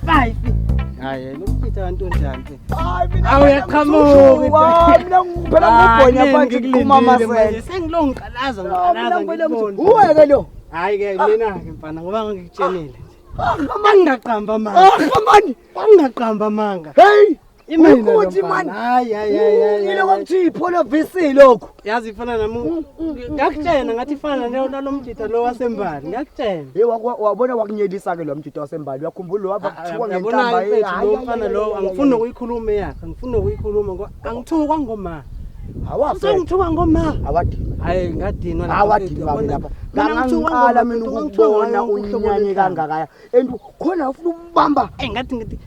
Past 5. Hayi, lo mfitha kantonjani mfethu? Hayi mina. Awu, uyaqhamuka. Hayi mina phela ngubhonya phansi kuqhuma amasele. Sengilo ngiqalaza Mina ngiqalaza. ngibona ukuthi ngikubona. uwe ke lo. Hayi ke mina ke mfana ngoba ngikutshenile nje. Ah, Angingaqamba amanga. Ah, mani. Angingaqamba amanga. Hey. Imina lo Ukuthi mfana. mani. Hayi hayi hayi, hayi. Yile kwamthi ipholo VC lokho. Yazi ifana nami. Ngakutshena ngathi ifana nalo mjitha lo wasembali. Ngakutshena. Hey wabona wakunyelisa ke lo mjito wasembali. Uyakhumbula lo wabakuthiwa ngenhlamba. Yabona-ke mfethu lo mfana lo angifuni nokuyikhuluma eyakhe, angifuni nokuyikhuluma ngoba angithukwa ngoma. Awafe. Sengithuka ngoma. Awadini. Hayi ngadinwa lapha Awadini mfethu, babe yabona. lapha. Mina ngithuka Ngangiqala ngoma, mina mfethu, ngangithuka ukubona ngayo yonke uhlobo unyanye lwenhlamba. kangakaya. And khona ufuna ukubamba. Eh ngathi ngithi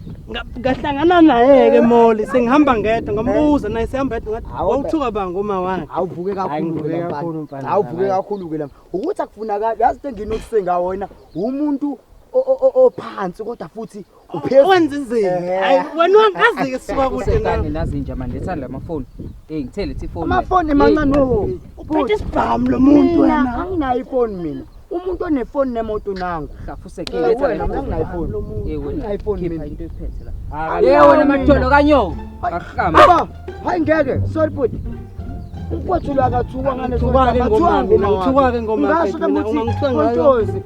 ngahlangana naye ke moli sengihamba ngedwa ngambuza naye sehamba yedwa ngathi Hawu, wawuthuka bani ngoma wakhe. Awuvuke Hayi, kakhulu ngivuke ke kakhulu mfana. mfana. Awuvuke Hayi. kakhulu ke lapha. Ukuthi akufunakali yazi into enginokusenga wena umuntu ophansi kodwa futhi uphezulu. Wenza izinto. Eh. Hayi wena wangazi ke suka kude Usekane na. nazinja manje lethani lamafoni. Hey ngithele lethi ifoni. Amafoni mancane wo. Uphethe isibhamu lo muntu Mina wena. anginayo ifoni mina. Umuntu onefoni nemoto nangu. Hlafusekile Eh, letha wena mina lamafoni. anginayo ifoni. Hey wena. Anginayo ifoni Khipha mina. into ephethe la. Hayi, Hey wena mina. matholo kanyoko. Ahlamba. Baba, hayi ngeke, sorry bhuti. Umfowethu lo akathukwa ngaleso Angithukwa-ke ngoma mina, angithukwa-ke ngoma Ngasho mfethu mina, ukuthi ungangithuka ngayo. kontozi,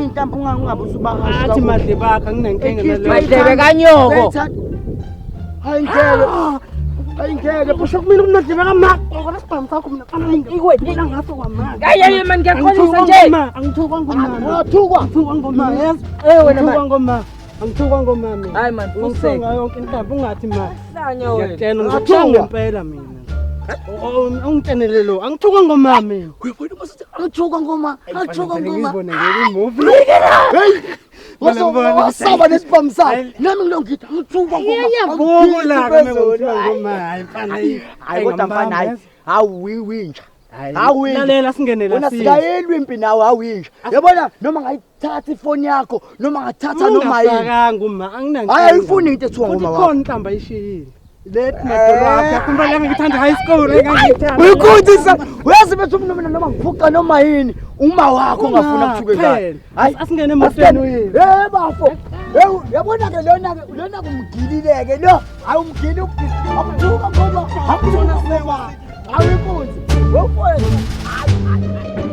intambo ungabe usubahasha. Athi madle bakhe anginankinga naleyo. Madlebe kanyoko. Hayi ngeke. Hayi ngeke. Kusho kumina kunodlebe kamaqoko lesibhamu sakho mina fana ngikwe ngaso kwamanje. Hayi hayi man ngiyaxolisa nje. Angithukwa ngoma. Wathukwa. Angithukwa ngoma yes. Eh wena Angithukwa man. ngoma. Angithukwa ngoma mina. Hayi man Ungithuka fuseke. ngayo yonke inhlamba ungathi ma. Hlanya wena. Ngiyakutshena ngizokutshela ngempela mina. Ungitshenele lo. Angithukwa ngoma mina. Uyabona mase angithukwa ngoma, angithukwa ngoma. Ngizibone ngeke movie. Hey. Ngibona. Wasaba nesibhamu sakhe. Nami ngilo ngithi angithukwa ngoma. Iyavuka la ke ngithuka ngoma. Hayi mfana. Hayi kodwa mfana hayi. Hawu winja. Hawu winja. Lalela singene la Wena sikayelwi impi nawe awinja. Yabona noma ngayithatha ifoni yakho noma ngathatha noma yini. Ungafakanga uma anginankinga. Hayi ayifuni into ethiwa Futhi ngoma wakho. khona inhlamba ayishiyile. Lethi madolo akhe akhumbula ngithanda high school engangithanda. Uyikundisa. Uyazi bethu mina noma ngiphuca noma yini uma wakho ongafuna kuthuke Kuphela. ngayo. Asingene emotweni uyini. Hey bafo. Hey yabona ke lona ke lona kumgilile ke lo. Hayi umgili umgili. Amthuka ngoba amthuka ngoba. Hayi inkunzi. Wofowethu. Hayi hayi.